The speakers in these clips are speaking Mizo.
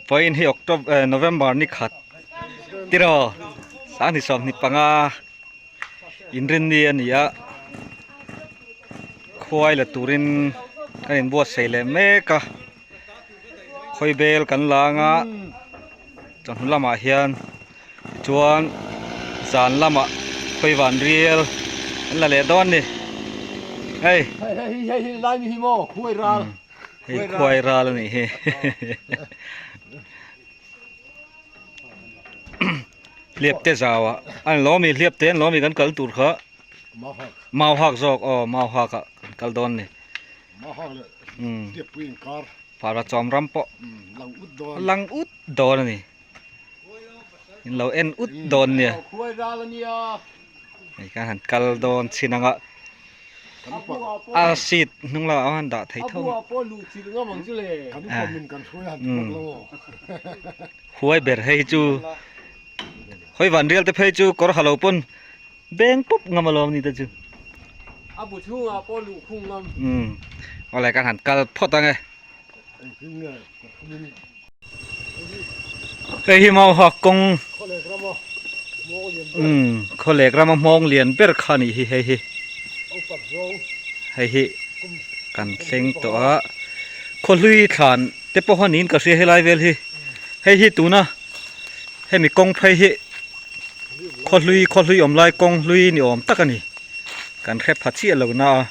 Vawiin hi October November ni khat tiraw sanghnih sawmhnih panga inrinni a ni a khuai la turin kan inbuatsaih leh mek a khawi bel kan lang a chawhnu lamah hian tichuan zan lamah khawi van rial an la leh dawn a ni hei. Hei khuai ral a nih hi hliap te zau ah a ni lawm i hliap te an lawm i kan kal tur kha mau hak zawk aw mau hak ah kan kal dawn a ni para chawm ram pawh lang ut dawn a ni in lo en ut dawn nia hei kan han kal dawn chin anga a seat hnung lamah pawh han dah thei tho huai ber hei chu hawi van rial te phei chu kawr ha lo pawn beng pawp ngam alawm ni te chu awle kan han kal phawt ange. Hei hi Mauhak kawng umm khawlek rama hmawng lian ber kha a nih hi hei hi hei hi kan thleng tawh a khawhlui thlan te pawh a niin ka hria helai vel hi hei hi tuna hemi kawng phei hi khawhlui khawhlui awm lai kawng hlui ni awm tak a ni kan hre pha chiah lo na a.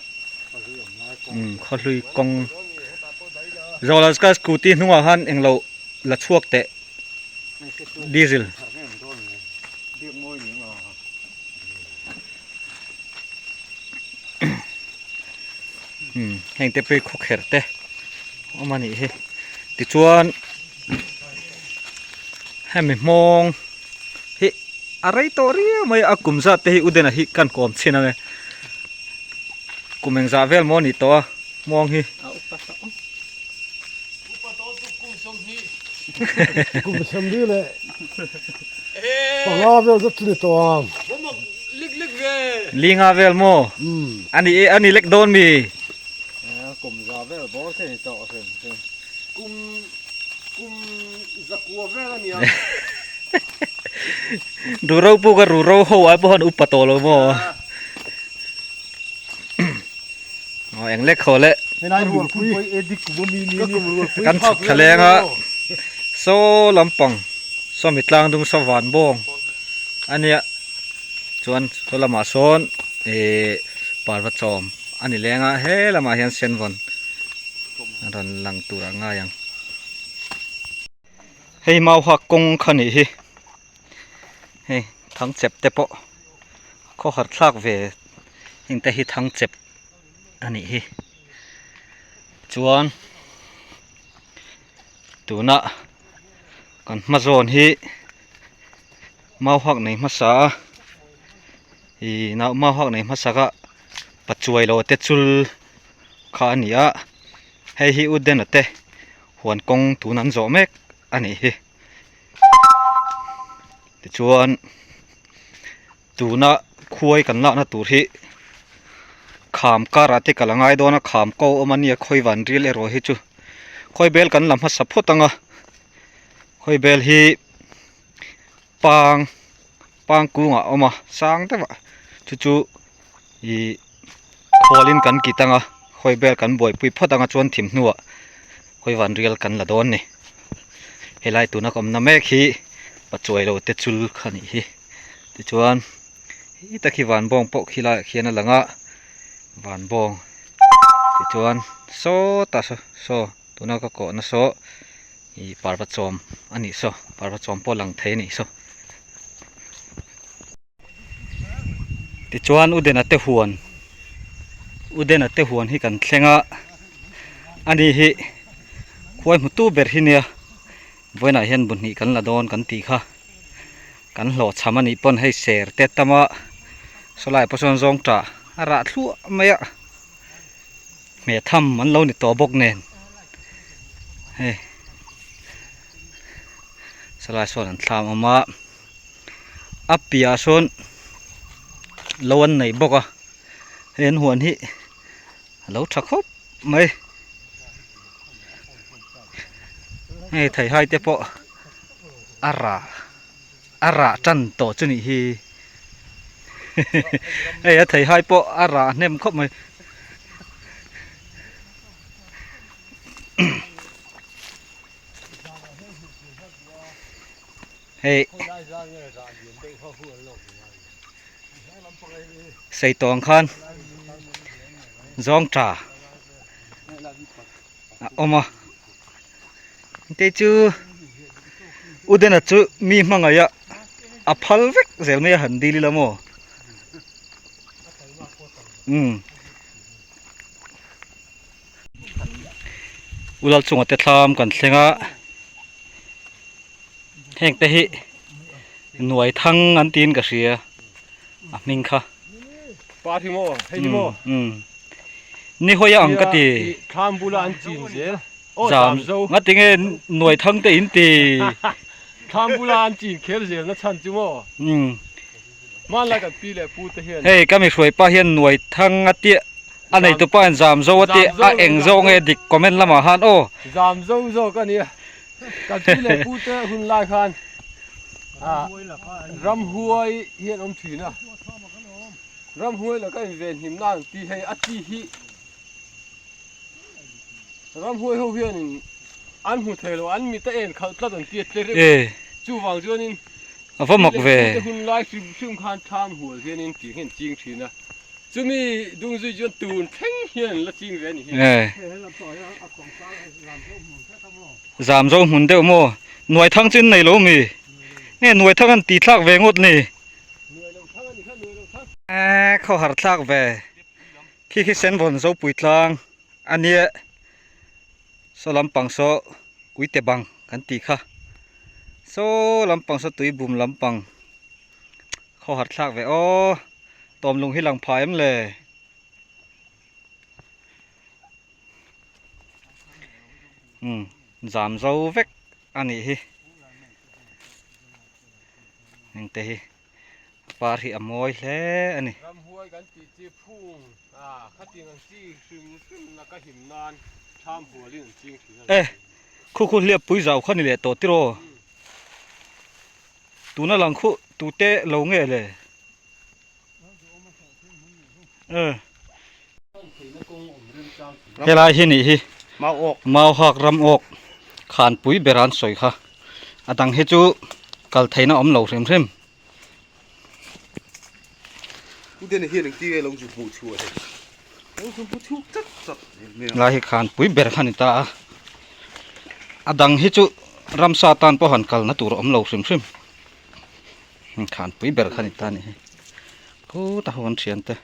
Umm khawhlui kawng Zawlazka scooty hnungah khan englo la chhuak teh diesel umm heng te pawh hi khawkherh te awm a nih hi tichuan hemi hmawng hi a rei tawh riau mai a kum zat te hi Udena hi kan kawm chhin ang e. Kum engzah vel maw nih tawh a hmawng hi. A upa tawh ang. Upa tawh chu kum 20. Kum 20 leh panga vel zet chu ni tawh ang. Mamak lik lik ve. Linga vel maw? Ani e ani lek dawn mi? Kum za vel bawr te ni tawh hrim hrim. Kum kum zakua vel a nia. Ruro pu ka ruro ho ai pawh han upa tawh lo maw? Aw eng lek haw le. Kan chhuk thla leng a saw lampang sawmi tlang dung saw van bawng a nia chuan saw lamah sawn ihh parva chawm a ni leng a he lamah hian senvawn a rawn lang tur a ngai ang. Hei mauhak kawng kha nih hi hei thangchep te pawh khawhar thlak ve heng te hi thangchep a nih hi chuan tuna kan hma zawn hi mauhak nei hmasa a ih mauhak nei hmasa kha pachuai lo te chul kha a ni a hei hi u dena te. Huan kawng tun an zawh mek a nih hi tichuan tuna khuai kan lakna tur hi kham karah te kal a ngai dawn a kham ko awm a nia khawi van ril erawh hi chu khawi bel kan la hmasa phawt ang a khawi bel hi pang pang kungah a awm a sang deuh ah chu chu Ih khualin kan kit anga khawi vel kan buaipui phawt anga chuan thim hnuah khawi van rial kan la dawn ni helai tuna ka awmna mek hi pachuai lo te chul kha nih hi tichuan hi tak hi van bawng pawh khi laiah khian a lang a van bawng tichuan sawtah saw saw tuna ka kawhna saw ih parva chawm a nih saw parva chawm pawh a lang thei a nih saw. Tichuan Udena te huan Udena te huan hi kan thleng a ani hi khuai hmutu ber hi nia vawiinah hian bu hnih kan la dawn kan tih kha kan hlawhchham anih pawn hei ser te tam a sawlai pawh sawn zawng tah a rah thluah mai a hmeh tham an lo ni tawh bawk nen hei sawlai sawn an thlam awm a. A piahah sawn lo an nei bawk a hei an huan hi a lo tha khawp mai. Hei theihai te pawh a rah a rah tan tawh chu nih hi hei a theihai pawh a rah hnem khawp mai. Hei sei tawng khan zawng tha a awm a te chu Udena chu mi hmangaih a a phal vek zel mai a han dil ila maw umm Ulal chunga te thlam kan thleng a heng te hi nuai thang an tiin ka hria a hming kha. Pa hi maw hei hi maw umm ni hawi a ang ka ti thlam bula an chin zel aw zam zo nga tinge nuai thang te in ti thlam bula an chin kher zel na chhan chu maw umm hmanlai kan pi leh pu te hian hei ka mi hruai pa hian nuai thang a tia a nei tu pa hian zam zo a tia a eng zawk nge dik comment lamah khan aw zam zo zawk a nia kan pi leh pu te hun lai khan ah ramhuai hian awm thin a ramhuai laka inven him nan tih hei a chi hi ramhuai ho hianin an hmu thei lo an mit a en khalh tlat an tia tle reuh chuvang chuanin a va mak ve hun lai hrim hrim khan thlam hual hianin tih hian ching thin a chumi dung zui chuan tun thleng hian la ching ve a ni hi. Zam zo hmun deuh maw? Nuai thang chu in nei lo mi? Nge nuai thang an ti thlak ve ngawt ni? Eee khaw har thlak ve. Khi khi sen vawn zo pui tlang a nia. Saw lampang saw uite bang kan tih kha. Saw lampang saw tui bum lampang khaw har thlak ve aw. Tawm lung hi lang phah em le? Umm zam zo vek a nih hi heng te hi a par hi a mawi hle a ni. Ramhuai kan tih chi phung a khatin an chi hrim hrim na ka him nan thlam hualin an ching thin a ni. E khu khu hliap pui zau kha ni leh tawh tiraw tuna lang khu tute lo nge le. Helai hi nih hi mau hak ram awk khanpui ber an sawi kha a dang hi chu kal theihna awm lo hrim hrim. Helai hi khanpui ber kha a ni ta a a dang hi chu ramsa tan pawh han kalna tur a awm lo hrim hrim. Khanpui ber kha ni ta ni hi khutah ho an thian te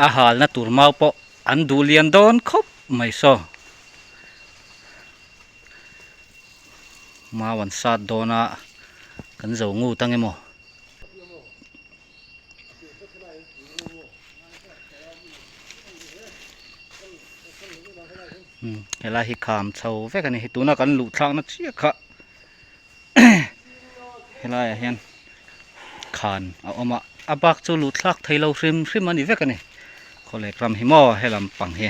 a halna tur mau pawh an duh lian dawn khawp mai saw mau an sat dawn a kan zo ngut ang emaw. Helai hi kham chho vek a ni tuna kan luh thlakna chiah kha helaiah hian khan a awm a a bak chu luh thlak thei lo hrim hrim a ni vek a ni khawlek ram hi maw he lampang hi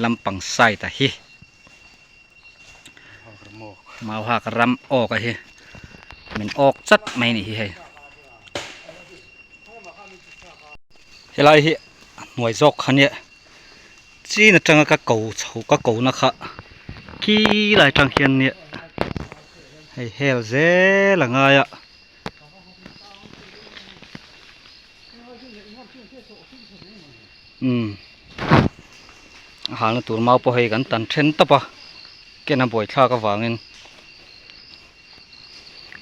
lampang side ah hi mau hak ram awk a hi min awk chat mai a nih hi hei helai hi a hnuai zawk kha nia chin atanga ka ko chho ka ko na kha khi lai atang hian nia hei hel zel a ngai a. Umm a halna tur mau pawh hei kan tan then tawp a ken a buaithlak avangin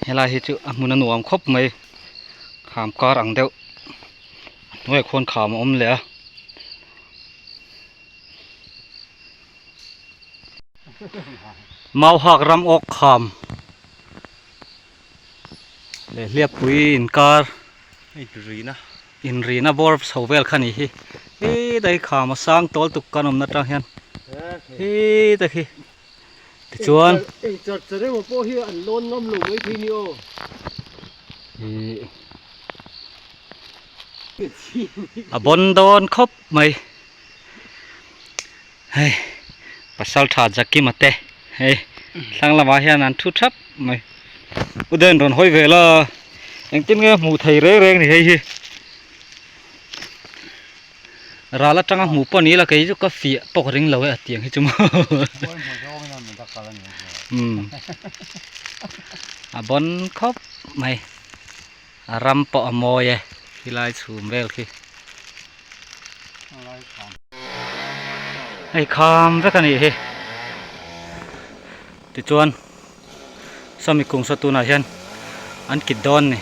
helai hi chu a hmun a nuam khawp mai kham kar ang deuh a hnuaiah khuan kham a awm leh a. Mau hak ram awk kham leh hliappui inkar inrina bawr chho vel kha ni hi hetlai kham a sang tawl tuk kan awmna tang hian hetlai khi tichuan eng char char emaw pawh hi an lawn ngam lo mai thei ni aw ih a bawn dawn khawp mai hei. Pasaltha Jakima te hei thlang lamah hian an thu thap mai u den rawn hawi ve la engtin nge hmuh thei reng reng ni hei hi ral atanga hmuh pawh ni ila kei chu ka fiah pawh ka ring lo e a tiang hi chu maw umm a bawn khawp mai a ram pawh a mawi e khilai chhum vel khi. Hei kham vek a nih hi tichuan sawmi kung saw tunah hian an kit dawn a ni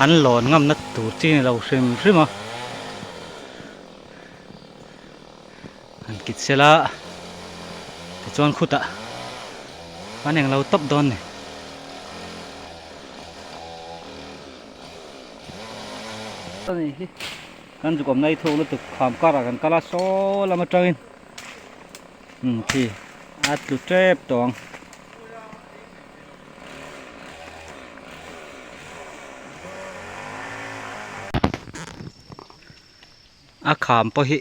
an lawn ngamna tur chi ni lo hrim hrim a an kit sela tichuan khutah an englo tawp dawn a ni. Kan zuk awmna hi thuk lutuk kham karah kan kal a saw lam atangin umm khi a tlu tep tawh ang. A kham pawh hi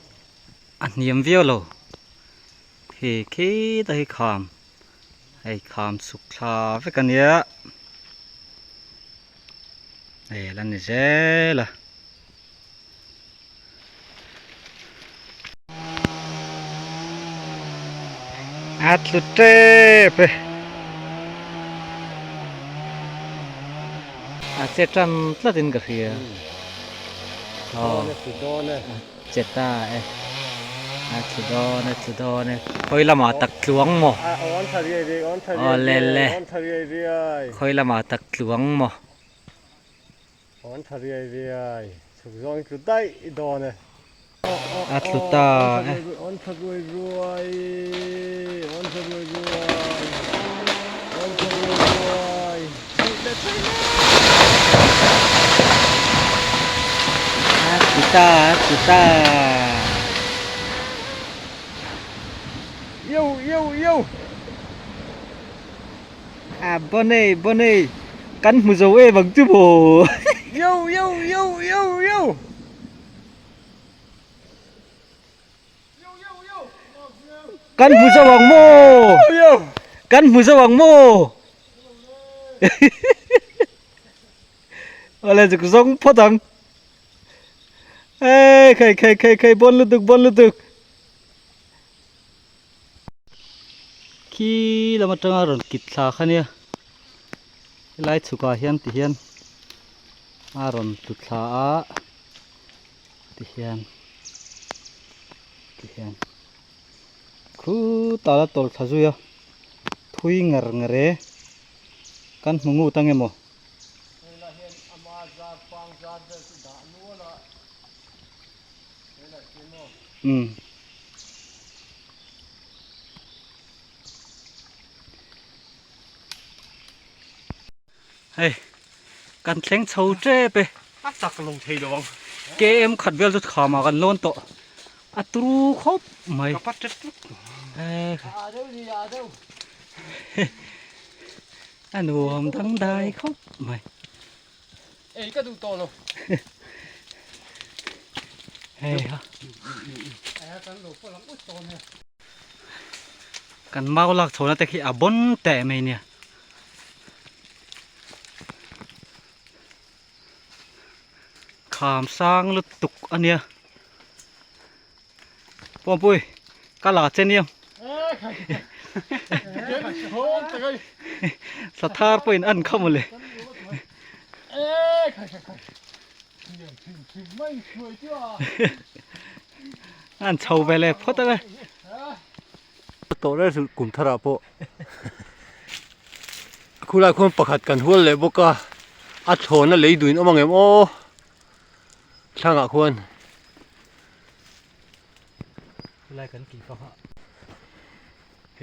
a hniam viau lo khi khita hi kham hei kham chhuk thla vek a nia. Hei a la ni zel a. A tlu tep e. A che tan tlat in ka hria. Aw. Che ta e. A tlu dawn e tlu dawn e. Khawi lamah tak tluang maw? Aw le le. Khawi lamah tak tluang maw? A tlu ta e. A tlu ta a tlu ta. Yo yo yo. A bonei bonei kan hmu zo em ang chu maw. Yo yo yo yo yo. Kan hmu zo ang maw? Kan hmu zo ang maw? Awle zuk zawng phawt ang. Hey khai khai khai khai bon lutuk bon lutuk. Khi lam atanga rawn kit thla kha nia. Helai chhukah hian ti hian a rawn tlu thla a. Ti hian ti hian khutah la tawlh thla zui a thui ngar ngar e kan hmu ngut ang emaw. Umm. Hei kan thleng chho tep e. A chak lo thei lo ang. KM khat vel chu kham ah kan lawn tawh. A turu khawp mai. Ka pat tet tut. A deuh ni a deuh. A nuam dangdai khawp mai. Ei ka duh tawh lo. Hei ha. Kan mau lak chho na te khi a bon teh mai nia. Kham sang lutuk a nia Pawmpui ka la che nia Sathar pawhin an kha mawle An chho ve leh phawt ang e. Tawh reng chu kum tharah pawh khulai khuan pakhat kan hual leh bawk a a thlawna lei duin awm ang em aw thlangah khuan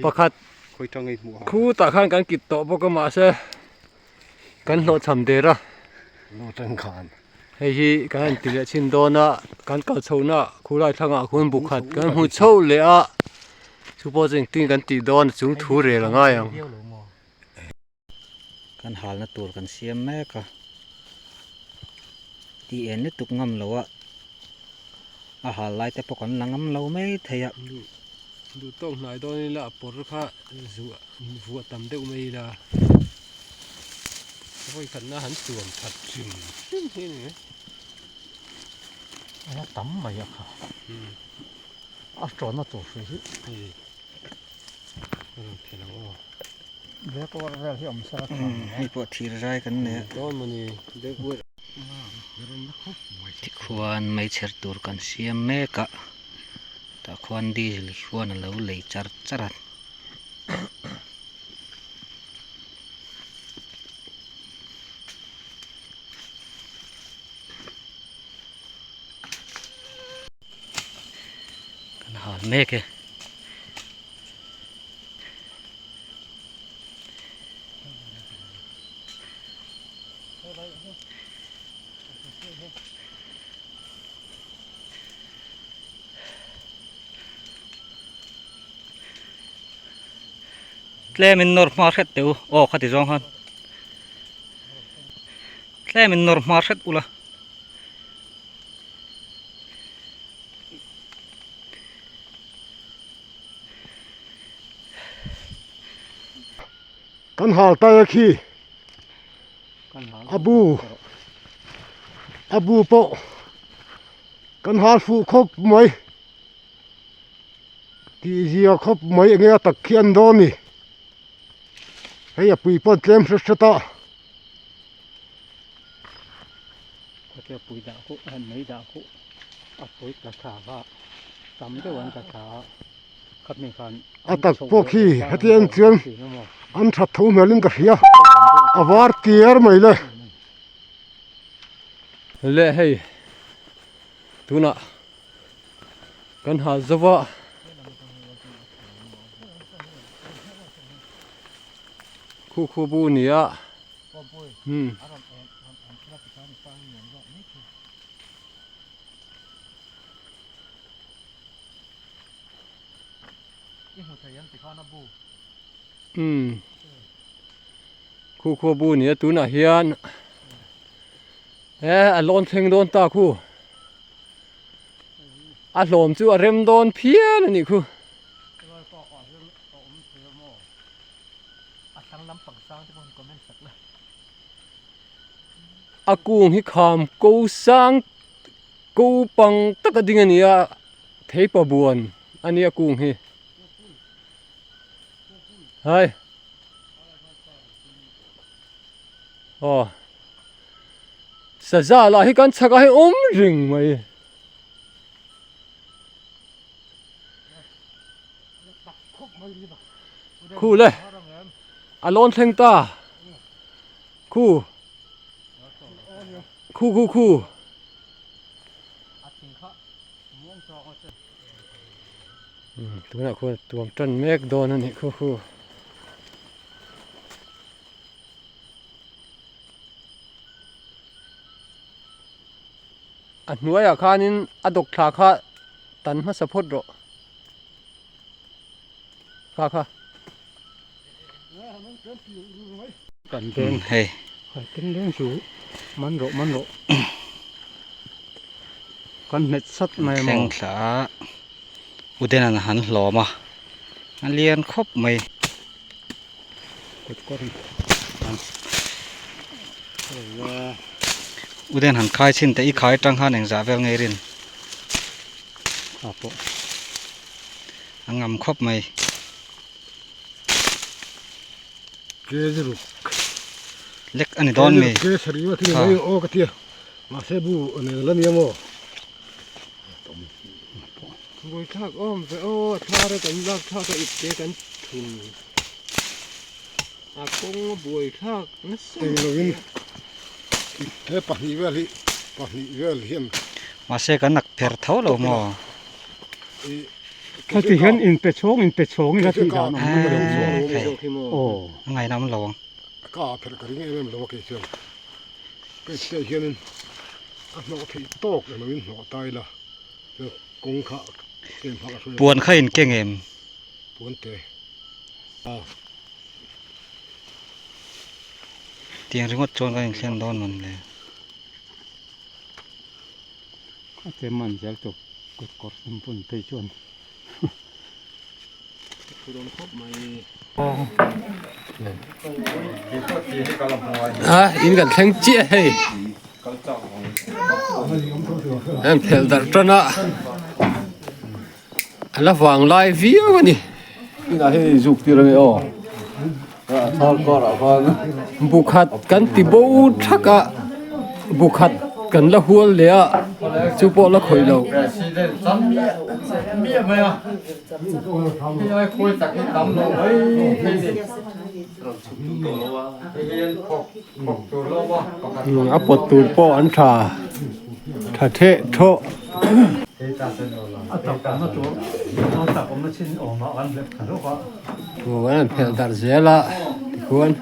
pakhat khutah khan kan kit tawh bawk a mahse kan hlawhchham der a hei hi kan han ti leh chhin dawn a kan kal chho na khulai thlangah khuan bu khat kan hmu chho leh a chu pawh chu engtin kan tih dawn a chung thu rel a ngai ang. Kan halna tur kan siam mek a ti en lutuk ngam lo a a hal lai te pawh kan la ngam lo mai thei a. Duh tawk hnai dawn ila a pawr kha zuah vuah tam deuh mai ila vawi khatna han tuam that hrim hrim hi a ni mai. A tam mai a kha a tawna tur hrui hi. A rawn phelh ang aw. Backward vel hi awm sela tha ang Hei pawh thir zai kan nei a. Dawn mawni backward. Tikhuan meichher tur kan siam mek a tah khuan diesel hian a lo lei char char a. Kan hal mek e. Tlem in nawr hma hret teh u aw khati zawng khan tlem in nawr hma hret ula. Kan hal tai a khi a bu a bu pawh kan hal fuh khawp mai tih zia khawp mai enge a tak khi an dawn ni hei a pui pawh tlem hret hret a. Khatia pui dah khuh mei dah khuh a pui tla thla kha tam deuh an tla thla a khami khan A tak pawh khi heti ang chuan an that tho hmel in ka hria a var tiar mai le. Le hei tunah kan hal zo va. Khu khu bu nia. Hmm. Umm khu khu bu nia tunah hian he a lawn thleng dawn ta khu a hlawm chu a rem dawn phian a nih khu. A kung hi kham ko sang ko pang tak a ding a ni a theipa buan a nia kung hi hai aw saza lah hi kan chhakah hi awm reng mai. Khu le a lawn thleng ta khu khu khu khu tunah khuan tuam tan mek dawn a nih khu khu. A hnuaiah khanin a dawk thla kha tan hmasa phawt rawh. Kha kha. Kan veng hei. Kan veng chu man rawh man rawh. Kan hmet sat mai a maw. Thleng thla a Uden an han hlawm a a lian khawp mai. Uden han khai chhin teh i khai atang khan engzah vel ngei rin a ngam khawp mai. Lek a ni dawn mi. Buaithlak awm ve aw a thar a kan lak thlak a ipte kan thun a kawng a buaithlak nasa Eng lovin ipte pahnih vel hi pahnih vel hian Mahse kan nak pher tho lo maw? Heti hian inpe chhawng inpe chhawng ila tih dan awm lo aw. A ngainam lo ang. Ka pher ka ring em em lo a kei chuan ka ipte hianin a hnawh theih tawk eng lovin hnawh ta ila. Puan kha in keng em? Tiang ringawt chuan kan inthlen dawn mawn le. A te man zel chu kut kawr hnim pun phei chuan. A in kan thleng chiah hei an phelh darh tan a a la vang lai viau a ni. Bukhat kan ti bo thak a bukhat kan la hual leh a chu pawh la khawih lo. A pawt tur pawh an tha tha theh thawh. Aw an han phelh darh zel a tikhuan.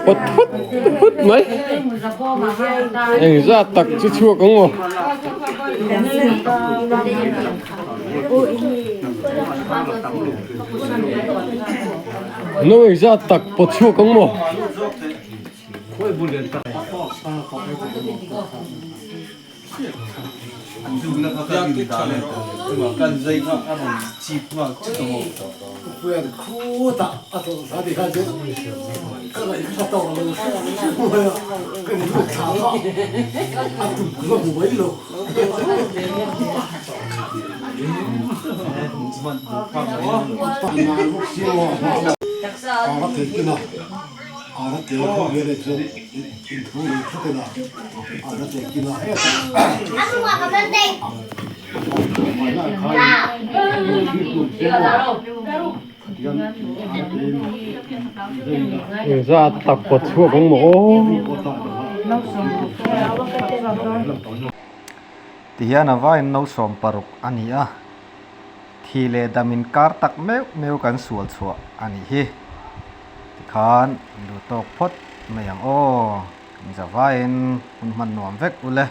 Pawt phut phut mai engzat tak chu chhuak ang aw. No engzat tak pawt chhuak ang maw? Engzat tak pawt chhuak ang maw aw. Tihian a vaiin no 60 a ni a, thi leh dam inkar tak meuh meuh kan sual chhuah a nih hi. Tikhan duh tawk phawt mai ang aw, in zavaiin hun hman nuam vek ule.